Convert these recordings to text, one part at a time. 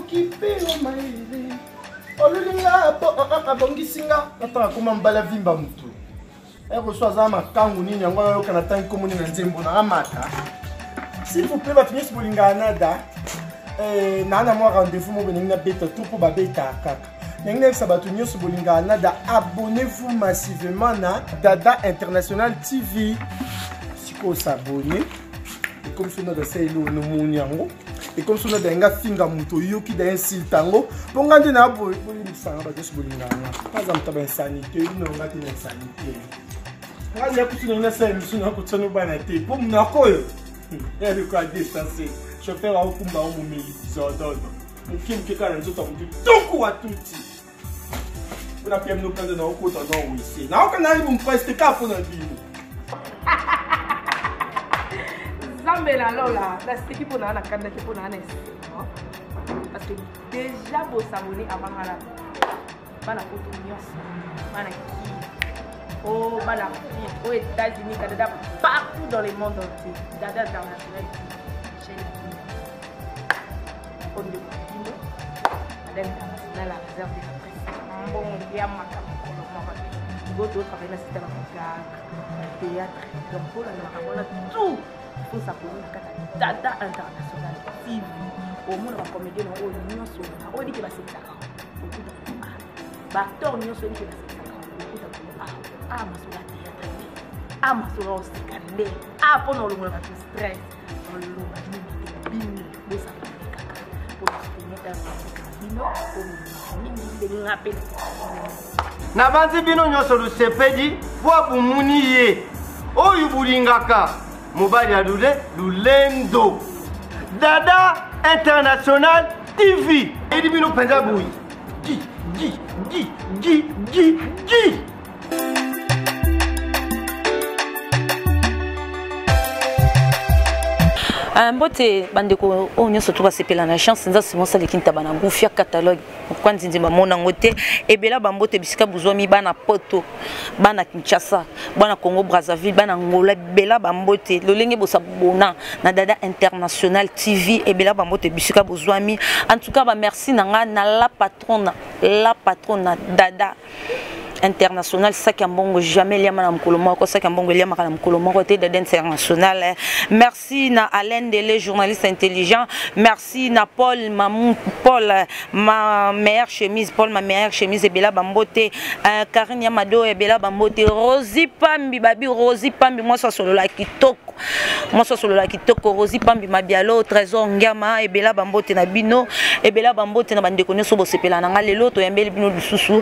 Makoki mpe yo mayele olulinga po ah, ah, abongisi nga natanga koma mbala vimba motu ekoso aza makangu nini yango ayoka na ntangi komoni na nzembo na amata. S'il vous plaît, bato nyonso bolingaka nada, eh, naa na mwa rendez-vous moko ndenge nabeta to mpo babetaka kaka ndenge nayebisa bato nyonso bolingaka nada, abonnez-vous massivement na Dada International TV. Sikoyo s'abonner ekomi so nada asaleli oyo nomoni yango, ekomi so nada yanga finga moto oyoki da insulte yango mpo nga nde na boye. Bolimbisanga bato nyonso bolingaka nga, aza moto ya bainsanité bino nga te na insanité. Nga nde kutu ndenge nasala émission na kotia no bana te mpo monoko oyo ya lokola distance chauffeur aokumba o momeli zododo moke moke kaka na nzoto ya motu tonku atuti mpona pia bino mpenza naokota na wese naoka nayali bompreste kaka mpo na bino. Nzambe na lola, naseki mpo naa na kanda te, mpo naa na esengo parce que déjà bosabone avant nga na bana poto nyonso, bana ki o bana Afrique, aux États-Unis, Canada, partout dans le monde entier. Dada International chaîne oyo ndeko na bino Dada International, la réserve de la presse. Mbongo ya makambo mokolo moko te go totravaille na système ya bagag, théâtre. Donc kolanda makambo wana tout, faut s'abonner na kati ya Dada International TV. Omona bacomédien na oyo nyonso oyebi ke basekisaka, okuta baacteur nyonso oyebi ke basekisaka, okuta a masolo ya théâtre nde a masolo ya oseka nde a mpona olongola bato stress. Oloba mingi te, bino bosabone kaka mpona soutenir bino mingi ndenge nga mpe. Nabanzi bino nyonso lusepedi po abumuni ye oyo bulingaka mobali ya lule lulendo. Dada International TV eyedi bino mpenza boyi gi gi gi gi gi gi. Mbote bandeko oyo nyonso to basepela na chance nza Simon Saleki Ntaba na gufia catalogue kwa nzinzi bamona yango te. Ebela bambote bisika bozwami, bana Poto, bana Kinshasa, bana Congo Brazzaville, bana Angola, ebela bambote lolenge bosabona na Dada International TV. Ebela bambote bisika bozwami. En tout cas, bamerci na nga na la patronne, la patronne Dada International. Saki ya mbongo jamais eliama na mokolo moko, saki ya mbongo eliamaka na mokolo moko te. Dada International, merci na Alain Dele, journaliste intelligent. Merci na Paul Mamou, Paul ma meilleure chemise, Paul ma meilleure chemise, ebela bambote. Karine Yamado, ebela bambote. Rosi Pambi, babi Rosi Pambi, mwasi asolola kitoko, mwasi asolola kitoko, Rosi Pambi Mabialo, Trésor Ngiama, ebela bambote na bino. Ebela bambote na bandeko nyonso bosepela na nga. Lelo toyambeli bino lisusu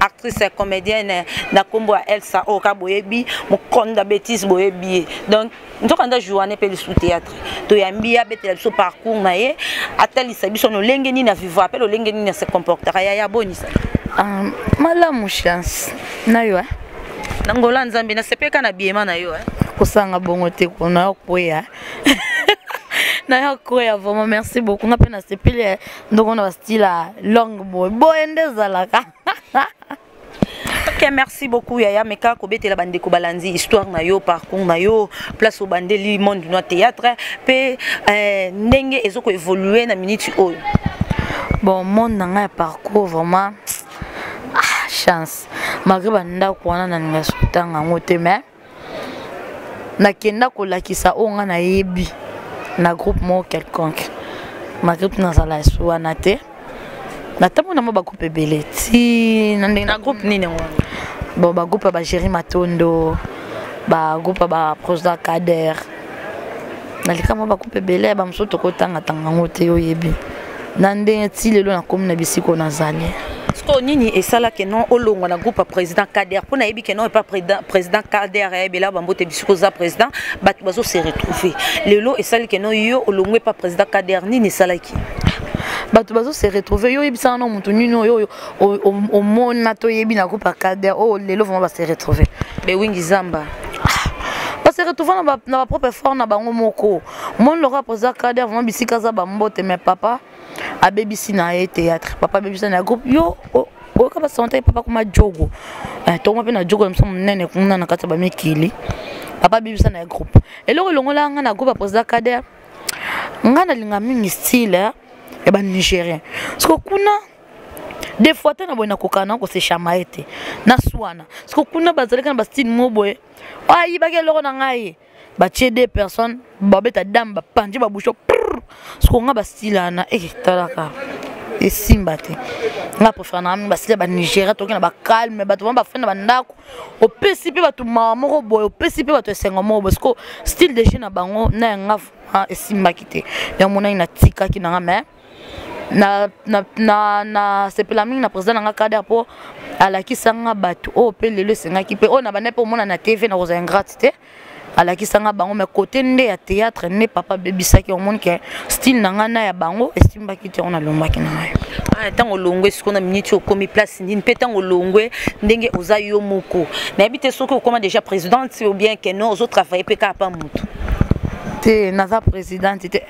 actrice comédienne na nkombo ya Elsa oyo ka boyebi, mokonda bétise boyebi ye. Donc nzoka nda journée mpe lisusu théâtre, toyambi ye abetela biso parcours na ye, atalisa biso lolenge nini avivra mpe lolenge nini ase comportaka. Yaya, bonisa? Malamu, chance na yo, eh? Na ngola Nzambe, nasepelaka na biema na yo, eh? Kosanga bongo te, kuna yo kweya na yo koya. Vraiment merci beaucoup. Nga mpe nasepeli ndongo na bastyle ya longue boye boye nde ezalaka. Ok, merci beaucoup yaya. Meka kobetela bandeko balandi histoire na yo, parcours na yo, place obandeli monde no théâtre mpe ndenge ezokoévolue na minute oyo. Bon, monde na ngai ya parcours, vraiment, ah, chance, malgré bandako wana nalinga sotanga yango te, mais nakenda kolakisa oyo ngai nayebi na groupe moko quelconque. Malgré tout nazala esu wana te, natambo na mwa bagroupe ebele ti na ndenge Na groupe nini yango? Bon, bagroupe ya bagéri Matondo, bagroupe ya baprésident Kader, naleka mwa bagroupe ebele. Bamosusu tokotangatanga yango te, oyebi na ndenge ti lelo nakomi na bisika oyo nazali. Sikoyo nini esalaki non olongwa na groupe ya président Kader? Mpo nayebi ke non epa président Kader ayebela bambote bisika oza président, bato bazo se retrouver. Lelo esali ke non yo olongwa epa président Kader, nini esalaki? Bato bazo se retrouver, yo oyebisaka no motu nini oyo omona toyebi na groupe ya Kader oyo lelo vraiment base retrouver? Bewingi Zamba. Base retrouver na bapropre effort na bango moko. Moni lokola président Kader, vraiment bisika aza bambote, mais papa abebisi na ye théâtre, papa abebisi na groupe. Yo oyoka basante papa koma jogo, tokoma mpe na jogo na biso monene kuna na kati ya bamikili. Papa abebisa na ye groupe. Eloko elongola nga na groupe ya président Kader, nga nalinga mingi style. Ya banigérien. Siko kuna des fois te na boye nakokana na kosechama ye te naswana. Siko kuna bazalaki na bastyle mo boye, ayibaki eloko na ngai, batie deux personnes, babeta dame, bapanzi baboucho. Siko nga bastyle wana etalaka esimba te. Nga préfère na mingi bastyle ya banigéria, toki na bacalme, bato bama bafai na bandako, opesi mpe bato mawa moko boye, opesi mpe bato esengo moko boye. Siko style de jeu na bango na yanga esimbaki te. Yango monaki natikaki nanga, mais na sepela mingi na président nanga Kader, mpo alakisanga bato oyo mpe lelo esengaki mpe oyo na banda mpe omona na TV na kozala ingrate te. Alakisanga bango, mais côté nde ya théâtre nde papa abebisaki. Omoni ke style na ngai na ya bango esimbaki te, yango nalombaki na ngai. Ntango olongwe sikoyo, na miniti okomi place nini? Mpe ntango olongwe, ndenge oza yo moko, nayebi te soki okoma déjà présidente ou bien ke non, ozotravaille mpe kaka pa motu. Te, naza présidente te.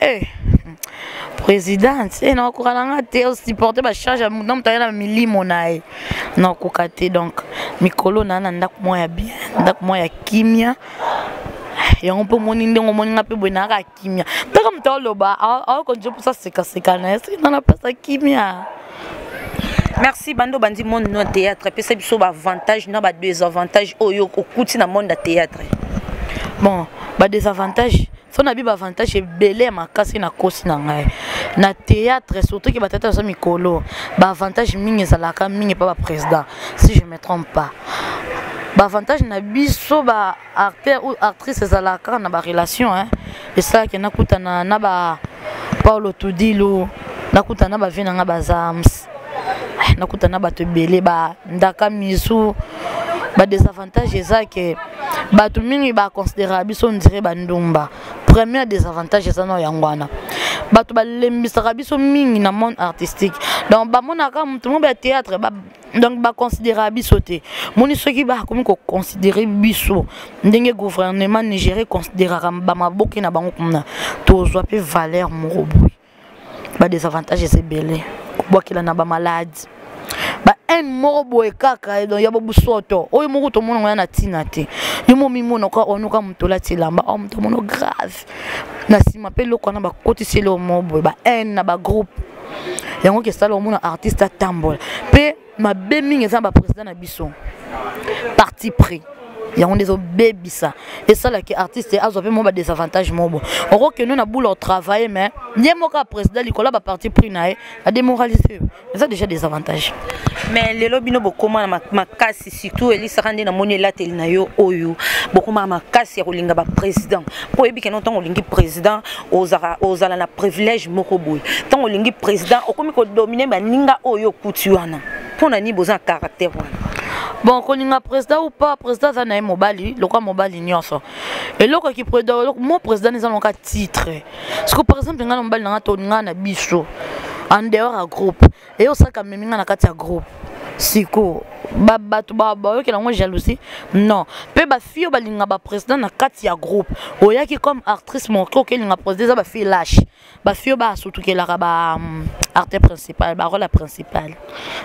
Présidente nakoka na nga te osupporte bacharge ya motu na moto aya na milimo na ye, nakoka te. Donc mikolo naa na ndako moko ya bien, ndako moko ya kimia. Yango mpe omoni ndenge omoni nga mpe boye, nayaka kimia. Ntaka moto aoloba aokonje mposa sekaseka na ye, soki nga napesa kimia. Merci. Bando bandi monde no théâtre, epesa biso baavantage na badésavantage oyo okuti na monde ya théâtre. Bon, badésavantage so na bi baavantage ebele ya makasi nakosi na ngai na théâtre, surtout ke batata baza mikolo. Baavantage mingi ezalaka mingi epa baprésident, si je me trompe pas. Baavantage na biso baacteur ou actrice ezalaka kaka na barelation. Esalaki nakutana na ba Paulo Tudilu, nakutana na bavie na nga bazams, nakutana na bato ebele bandaka misu. Badésavantage eza ke bato mingi baconsidéraka biso ndire bandumba. Premier désavantage eza na yango wana, bato balembisaka biso mingi na monde artistique. Donc bamonaka moto moko ya théâtre, donc baconsidéraka biso te. Moni soki bakomi koconsidérer biso ndenge gouvernement nigérien considéraka bamaboki na bango kuna, tozwa mpe valeur moko boye. Badésavantage eza ebele, kobwakela na bamaladi, bahaine moko boye kaka ya bobusoto oyo moko tomona ngo ya na ntina te. Yo mo mimonoka onoka moto olati elamba o moto amono grave na nsima mpe eloko wana bakotisi eloko moko boye, bahaine na bagroupe. Yango ke esala omona artiste atambola mpe mabe mingi. Eza na baprésident na biso, parti pris yango nde ezobebisa, esalaki artiste azwa mpe mwa badésavantage moko bo okokende na boulot otravaille, mais ye moko ya président likolo ya baparti pris na ye adémoralise yo, eza déjà désavantage. Mais lelo bino bokóma na makasi, surtout elisaka nde namoni elateli na yo oyo, bokóma na makasi ya kolinga baprésident, mpo oyebi keno ntango olingi président ozala na privilège moko boye. Ntango olingi président, okomi kodomine baninga oyo okuti wana. Mpo na nini boza na caractère wana? Bon, kolinga président ou pas, président aza na ye mobali lokola mobali nyonso. Eloko eki président mo président eza noka titre. Parce que par exemple ngai na mobali na nga tolinga na biso en dehors ya groupe, eye osalaka memi nga na kati ya groupe. Siko bato bayokela yango jalousie non. Mpe bafille oyo balinga baprésident na kati ya groupe, oyaki comme actrice moko okelinga président, eza bafille lâche, bafille oyo basutukelaka ba acteur principal, barole ya principal.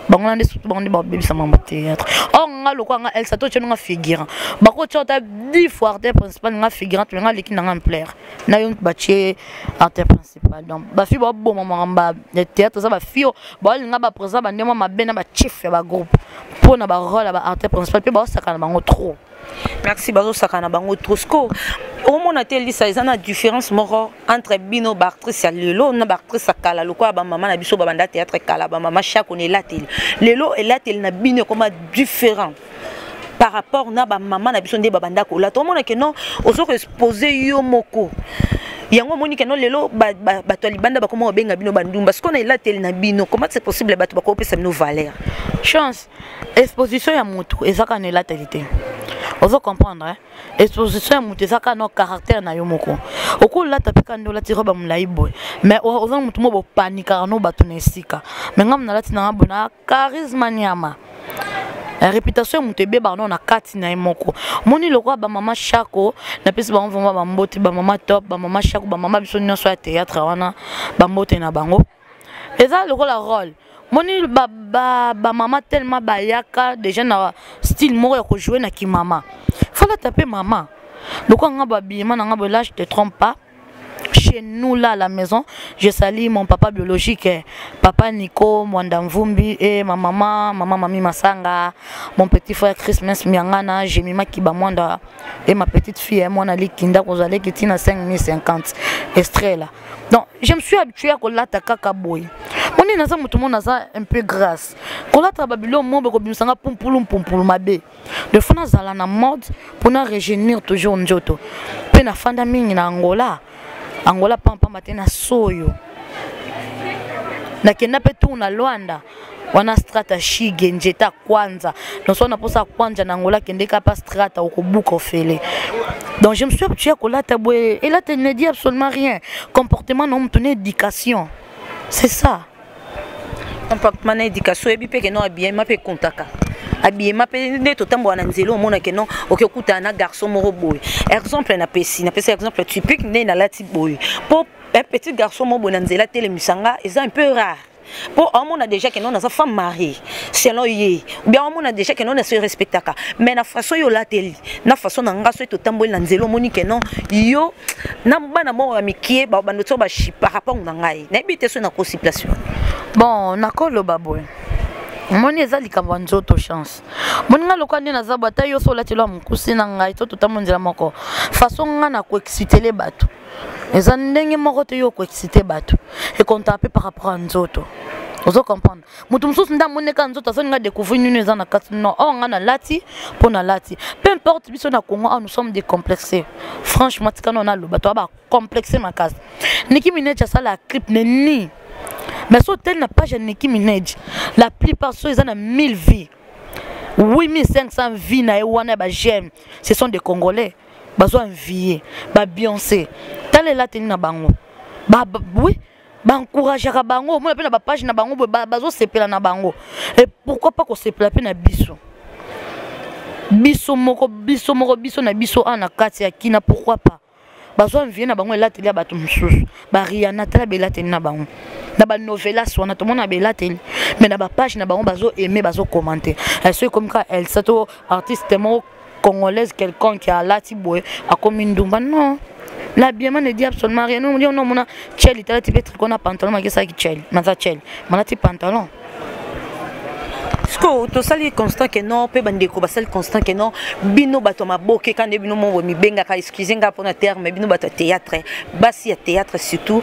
Bango na nde surtout, bango nde babebisa mambo théâtre. Or nga lokola nga Elsa to tieno nga figurant, bakotia ata 10 fois acteur principal, nga figurante, me nga leki na nga plaire na yo batie acteur principal. Donc bafille baboma makambo ya théâtre eza bafille oyo baolinga baprésident bandemo mabe na bachef ya bagroupe mpo na barole ya baacteur principal, mpe baosaka na bango trop. Merci. Bazosaka na bango trop. Sco omona te Lisa, eza na différence moko entre bino baactrice ya lelo na baactrice ya kala, lokola bamama na biso babanda théâtre kala, bamama Chako, na elateli lelo, elateli na bino ekoma différent par rapport na bamama na biso nde babanda kolata. Omona ke non, ozo koexpose yo moko. Yango omoni ke non, lelo bato ya libanda bakoma kobenga bino bandumba. Sikoyo na elateli na bino, comment c'est possible bato bakopesa bino valeur? Chance, exposition ya motu eza kaka na elateli te. Ozo comprendre, hein? Exposition ya motu eza kaka na caractère na yo moko. Okolata mpe kaka nde olati robe ya molai boye, mais oza na motu moko bopanikaka no bato na esika. Mais ngai nalati nanga boye na charisme nyama. Réputation ya moto ebebaka nao na kati na ye moko. Moni lokola bamama Chako, napesi bango vraiment bambote, bamama Top, bamama Chako, bamama biso nyonso ya théâtre wana, bambote na bango. Eza lokola rôle. Moni bamama ba, ba tellement bayaka déjà na style moko ya kojouer na kimama, falata mpe mama lokola nga babima na nga boye. Là je te trompe pas. Chez nous là à la maison, je salue mon papa biologique, eh, papa Nico Mwanda Mvumbi et ma maman, maman Mami Masanga, mon petit frère Chris Mens Miangana, Jemima Kiba Mwanda et ma petite fille, eh, Mwana Likinda Kozale Kitina 5050 Estrella. Donc, je me suis habituée à kolata kaka boye. Moni naza mutu mo naza un peu grasse. Kolata babilo mo beko bimisanga pumpulu pumpulu mabe. De fois nazala na mode pour na rejeunir toujours nzoto. Pe na fanda mingi na Angola. Angola pampa te na soyo. Nakenda pe tour na Luanda. Wana strata shige njeta kwanza. Donc so na posa kwanza na Angola kende kapa strata okobuka ofele. Donc je me suis habituée à kolata boye. Et là tu ne dis absolument rien. Comportement non ton éducation. C'est ça. Comportement na éducation ebi pe ke non habillement pe kontaka. Habillement pe nde totambola na nzela omona ke non oke okutana na garçon moko boye. Exemple na pesi, na pesi exemple typique nde nalati boye. Po un petit garçon moko boye na nzela telemisanga eza un peu rare. Po omona déjà ke non naza femme mariée selon ye, ou bien omona déjà ke non na se respectaka. Mais na façon yo lateli, na façon na nga so totamboli na nzela omoni ke non yo na bana moko ya mikie ba bando to ba chi par rapport na ngai. Nayebi te so na kosi place. Bon, nakoloba boye. Moni eza likambo ya nzoto chance. Moni nga lokola nde naza boye, ata yo so olati eloko ya mokuse na ngai to totambo nzela moko. Façon nga na koexcitele bato. Eza ndenge moko te yo koexcite bato. Ekontaka mpe par rapport ya nzoto. Ozo comprendre? Moto mosusu nde amoni kaka nzoto azolinga découvrir nini eza na kati. Non, or nga nalati mpo nalati. Peu importe biso na Congo, ah, nous sommes décomplexés. Franchement, tika no naloba, toza ba complexé makasi. Nicki Minaj asala clip ne ni. Mais so tel na page ya Nicki Minaj, la plupart so eza na 1000 vues. 8500 vues na ye wana ba j'aime, ce sont des Congolais. Bazo envier, ba Beyoncé. Tala elateli na bango. Ba, ba, oui, ba encourageaka bango, omona pe na ba page na bango boye, ba, bazo sepela na bango. Et pourquoi pas kosepela pe na biso? Biso moko, biso moko, biso na biso awa na kati ya Kina, pourquoi pas? Bazo envier na bango elateli ya bato mosusu. Ba Rihanna tala belateli na bango. Na ba novelas wana tomona belateli, mais na ba page na bango bazo aimer, bazo commenter. Soki ekomi kaka Elsa to artiste moko congolaise quelconque alati boye akomi ndumba, non. L'habillement ne dit absolument rien. Nous, on dit, on a tchel, il t'a dit, tricot, on a pantalon, mais qu'est-ce que tchel? Mais ça, tchel. Mais là, tu pantalon. Siko, tosali constant que non, pe bandeko basali constant que non, bino bato maboke kande bino mongo mibengaka, excusez nga pona terme, bino bato ya théâtre, basi ya théâtre surtout,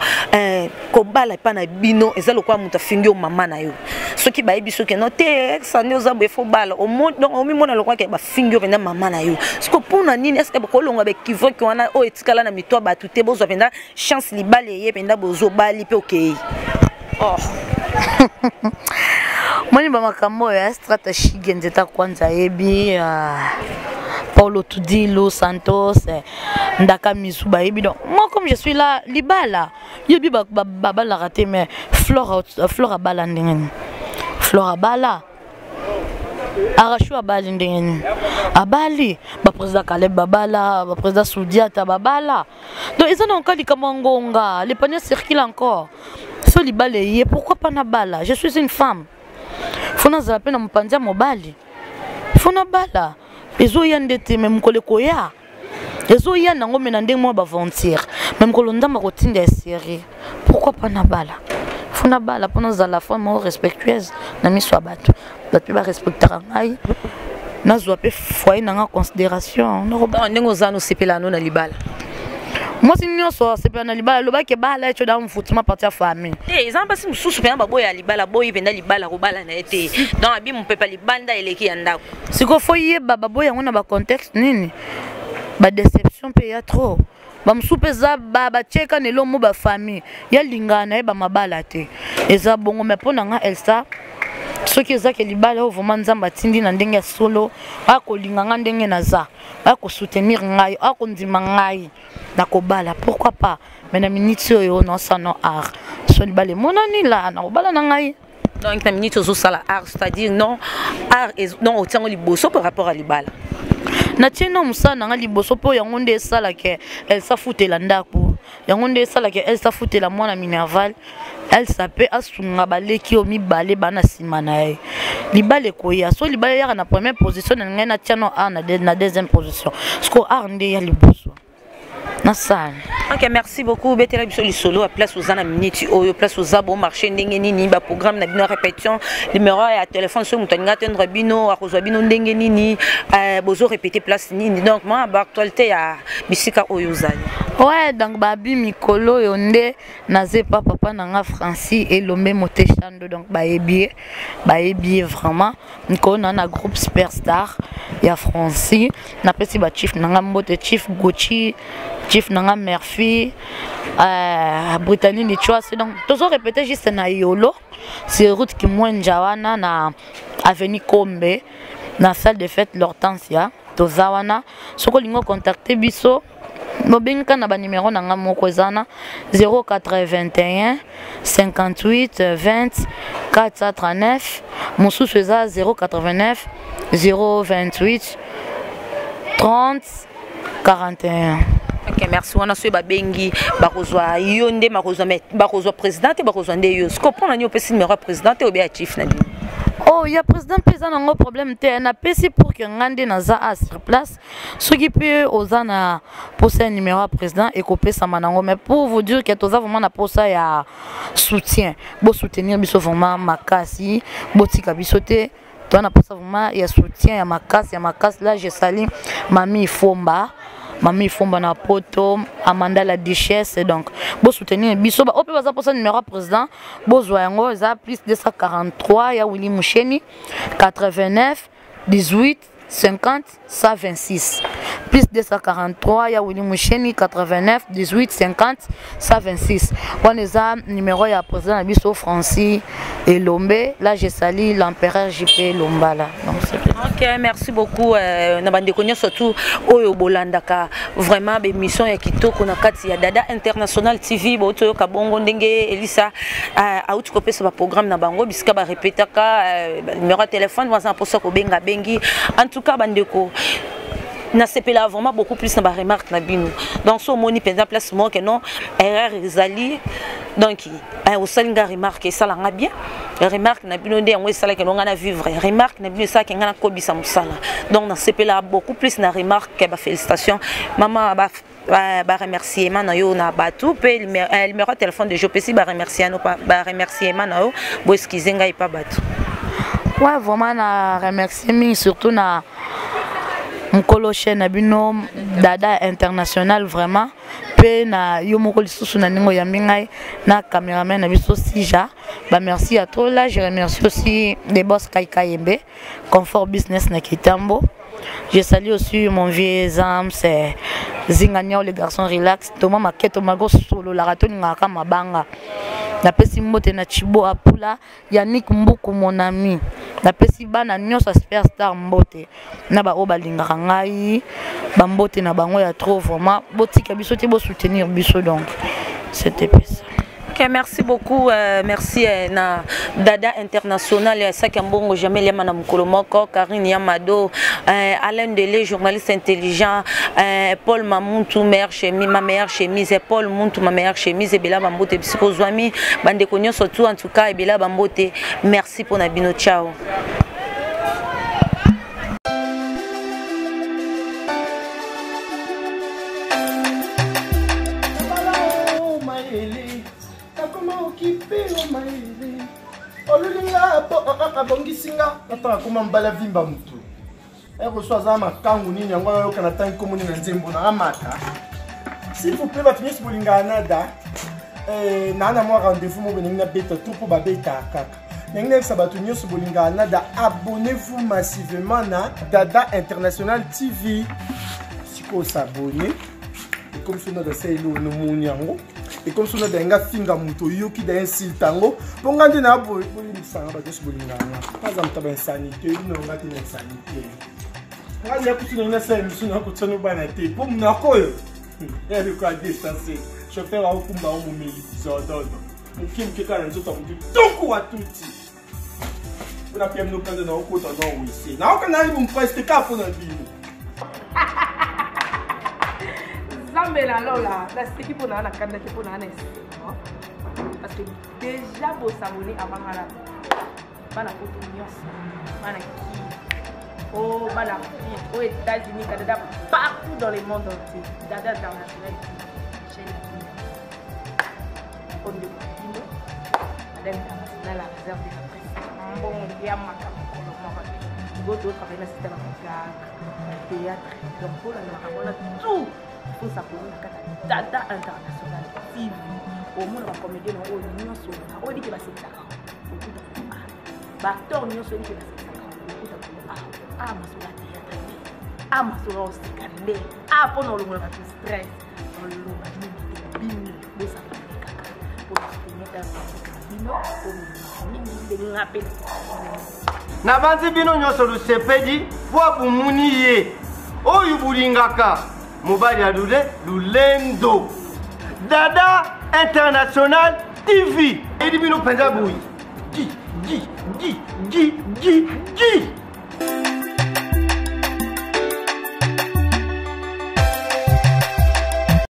kobala epa na bino eza lokola moto afingi yo mama na yo. Soki bayebi soki non te, ex nde oza boye, faut bala. Omo, donc, omimona lokola ke bafingi yo mpenza mama na yo. Siko, mpona nini, est-ce que bokolonga ba équivoque wana oyo etikala na mito ya bato te, bozwa mpenza chance libala eye mpenza bozobali mpe okei. Oh. Moni ba makambo ya strata shige nzeta kwanza yebi, Paulo Tudilo Santos, Ndaka Misu ba yebi. Donc moi comme je suis là libala yebi ba, ba, ba, ba la raté, mais Flora, Flora bala ndenge. Flora bala Arachou abali ndenge nini? Abali ba président Caleb babala, ba président Soudiata babala. Donc ils ont encore likambo ya ngonga, les paniers circulent encore. So libala eye, pourquoi pas na bala? Je suis une femme. Faut nazala pe na mopanzi ya mobali. Faut na bala. Ezoya nde te, mais mokolo ekoya. Ezoya nango me na ndenge mwa ba aventure. Mais mokolo Nzambe akotinda ya série. Pourquoi pas na bala? Faut na bala po nazala femme moko respectueuse na miso ya bato. Bato pe ba respectaka ngai. Nazwa pe foyer na nga considération. Non, ndenge oza no sepela no na libala. Mwasi nyonso asepela na libala, alobaki bala echo da mfutima parti ya famille. Eh, eza basi mosusu mpenza baboya ya libala, boyi mpenza libala kobala na ye te. Donc abi mopepa libanda eleki ya ndako. Siko fo yeba baboya yango na ba contexte nini? Ba déception pe ya trop. Ba mosusu pe eza ba batieka na elomo ba famille. Ya lingana na ye ba mabala te. Eza bongo, mais mpo na nga Elsa, soki eza ke libala oyo vraiment Nzambe atindi na ndenge ya solo, akolinga nga ndenge naza, akosoutenir ngai, akondima ngai na kobala, pourquoi pas? Mais na minute oyo naosala no art. So libala emonani la na kobala na ngai. Donc na minute ozosala art, c'est-à-dire non art est, non otiango liboso par rapport à libala. Natie no mosala na nga liboso mpo yango nde esalaka Elsa futela ndako, yango nde esalaka Elsa futela mwana Minerval, Elsa pe asunga baleki oyo mibale bana nsima na ye. Libala ekoya, so libala eyaka na première position na ngai natia no art na deuxième position. Siko art nde ya liboso. Nasala. Ok, merci beaucoup. Betela biso lisolo à place oza na minute oyo, place oza bon marché ndenge nini, ba programme na bino répétition, numéro ya téléphone so mutu alinga atteindre bino, akozwa bino ndenge nini, bozo répéter place nini. Donc moi ba actualité ya bisika oyo ozali. Ouais, donc babi mikolo oyo nde naza epa papa na nga Francis Elombe Moteshando, donc bayebi ye, bayebi ye vraiment. Mikolo na na groupe Superstar ya Francis, napesi ba chief na nga mbote, chief Gucci, chief na nga Murphy, Brittany Lichwasi. Donc tozo répéter juste na Yolo, sur route Kimwenja wana na avenue Kombe, na salle de fête l'Hortensia. Toza wana, soki olingi ocontacte biso, bobengaka na ba numéro na nga moko eza na 081 58 20 439, mosusu eza 089 028 30 41. Ok, merci. Wana soki babengi, bakozwa yo nde, bakozwa, mais bakozwa président te, bakozwa nde yo. Sikoyo mpona nini opesi numéro ya président te, obe ya chief na bino? Oh, ya président mpe eza nango problème te, napesi pour que nga nde naza a sur place. Soki mpe oza na posa ya numéro ya président, ekopesama nango. Mais pour vous dire que toza vraiment na posa ya soutien, bosoutenir biso vraiment makasi, botika biso te. Toza na posa vraiment ya soutien ya makasi, ya makasi. Là je salue Mami Fomba, Mami Fomba na Poto, Amanda la Duchesse. Donc bosoutenir biso. Ba oyo mpe baza posa numéro ya président, bozwa yango, eza plus 243 ya Willy Musheni 89 18 50 126. Plus 243 ya Willy Musheni 89 18 50 126. Wana eza numéro ya président na biso Francis Elombe. Là je salue l'empereur JP Lombala. Donc c'est tout. Ok, merci beaucoup, na bandeko nyonso surtout oyo bolandaka vraiment ba émission ya kitoko na kati ya Dada International TV. Bo toyoka bongo ndenge Elisa auti kopesa ba programme na bango, bisika ba répétaka, numéro ya téléphone waza mposa kobenga bengi. En tout cas bandeko, nasepela vraiment beaucoup plus na ba remarque na bino. Donc so omoni mpenza place moko ke non, erreur ezali, donc osali nga remarque, esalanga bien. Remarque na bino nde yango esalaki no nga na vivre, remarque na bino esalaki nga nakobisa mosala. Donc nasepela beaucoup plus na remarque, ba félicitation mama, ba remerciement na yo na bato mpe numéro ya téléphone de jopesi, ba remerciement na yo, bo excuse ngai pa bato. Ouais, vraiment na remercier mingi, surtout na mokolo chaîne na bino Dada International, vraiment mpe na yo moko lisusu na ndenge oyambi ngai na cameraman na biso Sija, ba merci à trop. Là je remercie aussi les boss Kaikayembe Confort Business na Kitambo. Je salue aussi mon vieux Zam, c'est Zingania, le garçon relax, Thomas Maketo Mago solo la ratoni ngaka mabanga. Napesi mbote na Chibo Apula, Yannick Mbuku mon ami. Napesi bana nyonso Superstar mbote. Na ba oyo balingaka ngai, ba mbote na bango ya trop vraiment. Botika biso te, bo soutenir biso, donc c'était ça. Ok, merci beaucoup. Merci na Dada International, Saki Mbongo, jamais Yama na mukolo moko, Karine Yamado, Alain Delé, journaliste intelligent, Paul Mamuntu, meilleure chemise, ma meilleure chemise, Paul Muntu, ma meilleure chemise, Ebela Bambote, Bisiko Zwami, bande konyo surtout en tout cas, Ebela Bambote, merci pour Nabino, ciao. Olulinga po abongisi nga natanga koma mobali avimba motu, ekoso aza makangu nini yango ayoka na ntangi komoni na nzembo na amata. S'il vous plaît, bato nyonso bolingaka nada, naa na mwa rendez-vous moko ndenge nabeta to mpo babetaka kaka ndenge nayebisa bato nyonso bolingaka nada, abonnez-vous massivement na Dada International TV. Sikoyo s'abonner ekomi so nada sa eloko nomoni yango, ekomi so nada yanga finga moto oyoki da insulte yango mpo nga nde na bolimbisanga. Bato nyonso bolingaka nga, aza moto ya bainsanité, bino nga te na insanité. Nga nde kutu ndenge nasala émission nakotia no bana te mpo monako oyo ya lokola distance chauffeur aokumba o momeli zododo moke moke kaka na nzoto ya motu tonku atuti mpona pia bino kanda naokota na wese naokanda nani bompreste kaka mpo na bino. Nzambe na lola, naseki mpo na na kanda te, mpo na na esengo, parce que déjà bosabone avant nga na bana poto nyonso, bana ki o bana Afrique, aux États-Unis, Canada, partout dans le monde entier. Dada International chaîne. Oyo ndeko na bino, Madame Internationale la réserve de la presse. Mbongo ya makambo mokolo moko te. Sikoyo totravaille na système ya bagag, ya théâtre. Donc kolanda makambo wana tout, faut s'abonner na kati ya Dada International TV. Omona bacomédien na oyo nyonso oyebi ke basekisaka, okuta baacteur nyonso oyebi ke basekisaka, okuta bango a masolo ya théâtre nde a masolo ya oseka nde a mpona olongola bato stress. Oloba mingi te, bino bosabone kaka mpona soutenir bino mingi ndenge nga mpe. Nabanzi bino nyonso lusepedi po abumuni ye oyo bulingaka mobali ya lule lulendo. Dada International TV eyedi bino mpenza boyi gi gi gi gi gi gi.